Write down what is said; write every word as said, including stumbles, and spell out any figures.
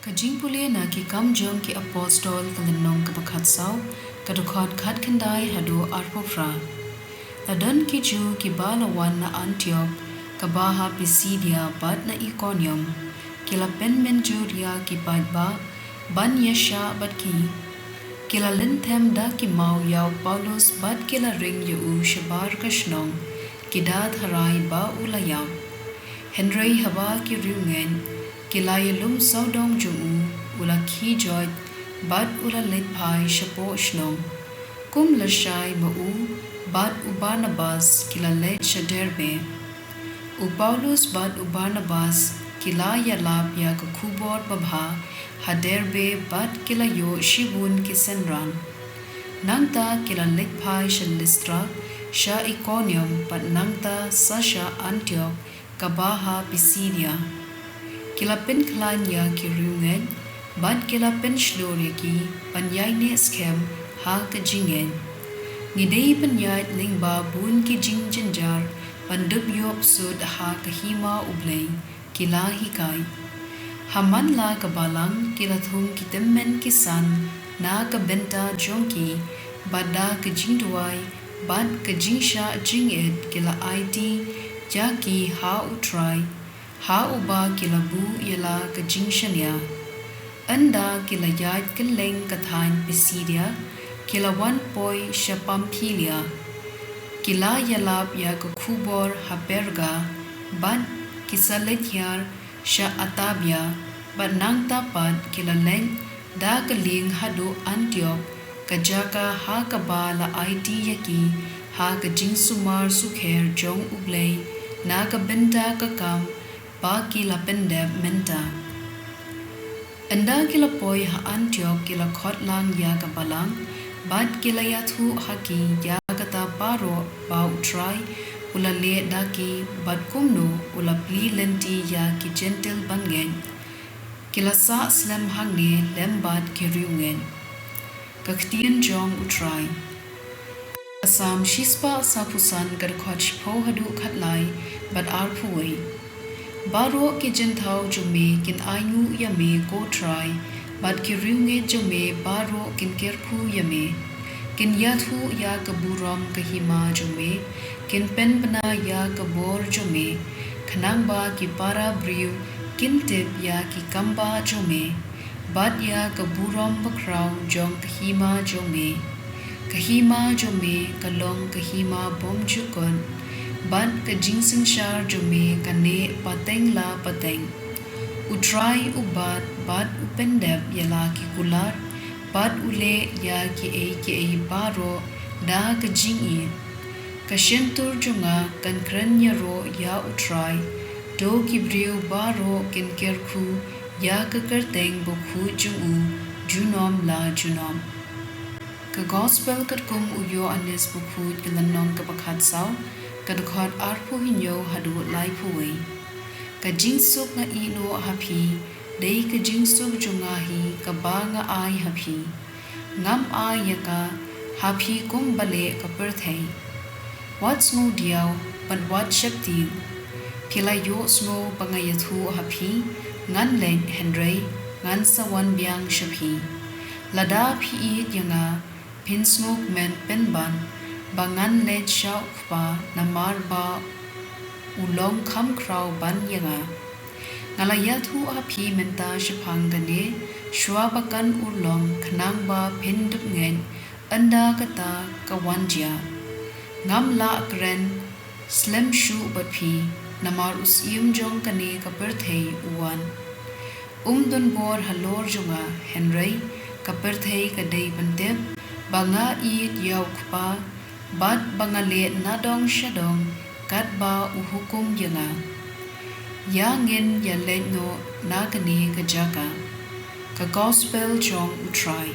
Ka jingpule na Ki Kam jong ki Apostol, ka lynnong kaba khatsaw, ka dkhot khatkhyndai haduh arphew phra. La don ki Jiw kiba la wan na Antiok, kaba ha Pisidia bad na Ikonium. Ki la pynmynjur ïa ki paidbah ban ïashah bad ki. Ki la lynthem da ki maw ïa u Paulus bad ki la ring ïa u shabar ka shnong, ki da tharai ba u la ïap. Hynrei haba ki riewngeit ki la ïalum sawdong jong u, u la khie joit bad u la leit phai shapoh shnong. Kum lashai ma u bad u Barnabas ki la leit sha Derbe. U Paulus bad u Barnabas ki la ïalap ïa ka khubor babha ha Derbe bad ki la ïoh shibun ki synran. Nangta ki la leit phai sha Listra, sha Ikonium bad nangta sa sha Antiok, kaba ha Pisidia. Ki la pynkhlaiñ ïa ki riewngeit bad ki la pynshlur ïa ki ban ïaineh skhem ha ka jingngeit. Ngi dei ban ïaid lyngba bun ki jingjynjar ban dup ïoh bsut ha ka hima U Blei, ki la hikai. Ha man la ka balang ki la thung ki tymmen ki san na ka bynta jong ki, bad da ka jingduwai bad ka jingshah jingit ki la aiti ïa ki ha U Trai, ha uba ki la buh ïa la ka jingshaniah. Ynda ki la ïaid kylleng ka thaiñ Pisidia, ki la wan poi sha Pamphilia. Ki la ïalap ïa ka khubor ha Perga, bad ki sa leit hiar sha Atabia, bad nangta pat ki la leit da ka lieng haduh Antiok, ka jaka ha kaba la aiti ïa ki ha ka jingsumar sukher jong U Blei na ka bynta ka kam ba ki la pyndep mynta. Ynda ki la poi ha Antiok ki la khot lang ïa ka balang, bad ki la ïathuh ha ki ïa kata baroh ba U Trai u la leh da ki, bad kumno u la plie lynti ïa ki Jentil ban ngeit. Ki la sah slem hangne lem bad ki riewngeit. Ka ktien jong U Trai. Ka Salm shispah sawphew san, ka dkhot shiphew haduh khatlai bad arphew wei. Baroh ki jingthaw jong me kin ainguh ïa me, ko Trai, bad ki riewngeit jong me baroh kin kyrkhu ïa me. Kin ïathuh ïa ka burom ka hima jong me, kin pynbna ïa ka bor jong me, khnang ba ki para briew kin tip ïa ki kambah jong me, bad ïa ka burom bakhraw jong ka hima jong me. Ka hima jong me ka long ka hima bymjukut, bad ka jingsynshar jong me ka neh pateng la pateng. U Trai u bat bad u pyndep ïa la ki kular, bad u leh ïa kiei kiei baroh da ka jingïeit. Ka shyntur jong nga kan kren ïaroh ïa U Trai, to ki briew baroh kin kyrkhu ïa ka kyrteng bakhuid jong u junom la junom. Ka Gospel katkum u Ïoannis Bakhuid, ka lynnong kaba khatsaw, ka dkhot arphew hynñiew haduh laiphew wei. Ka jingsuk nga ïehnoh ha phi, dei ka jingsuk jong nga hi kaba nga ai ha phi. Ngam ai ïa ka ha phi kumba leh ka pyrthei. Wat sngew diaw bad wat sheptieng. Phi la ïohsngew ba nga ïathuh ha phi, ngan leit, hynrei ngan sa wan biang sha phi. Lada phi ïeit ïa nga, phin sngewkmen pynban ba ngan leit sha U Kpa, namar ba u long kham khraw ban ïa nga. Nga la ïathuh ha phi mynta shaphang kane shuwa ba kan urlong, khnang ba phin dup ngeit ynda kata ka wan jia. Ngam lah kren slem shuh bad phi, namar u syiem jong kane ka pyrthei u wan. Um don bor halor jong nga, hynrei ka pyrthei ka dei ban tip ba nga ïeit ïa U Kpa, bad ba nga leh nadong shadong katba u hukum ïa nga. Ïa ngin ïa leit noh na kane ka jaka. Ka Gospel jong U Trai.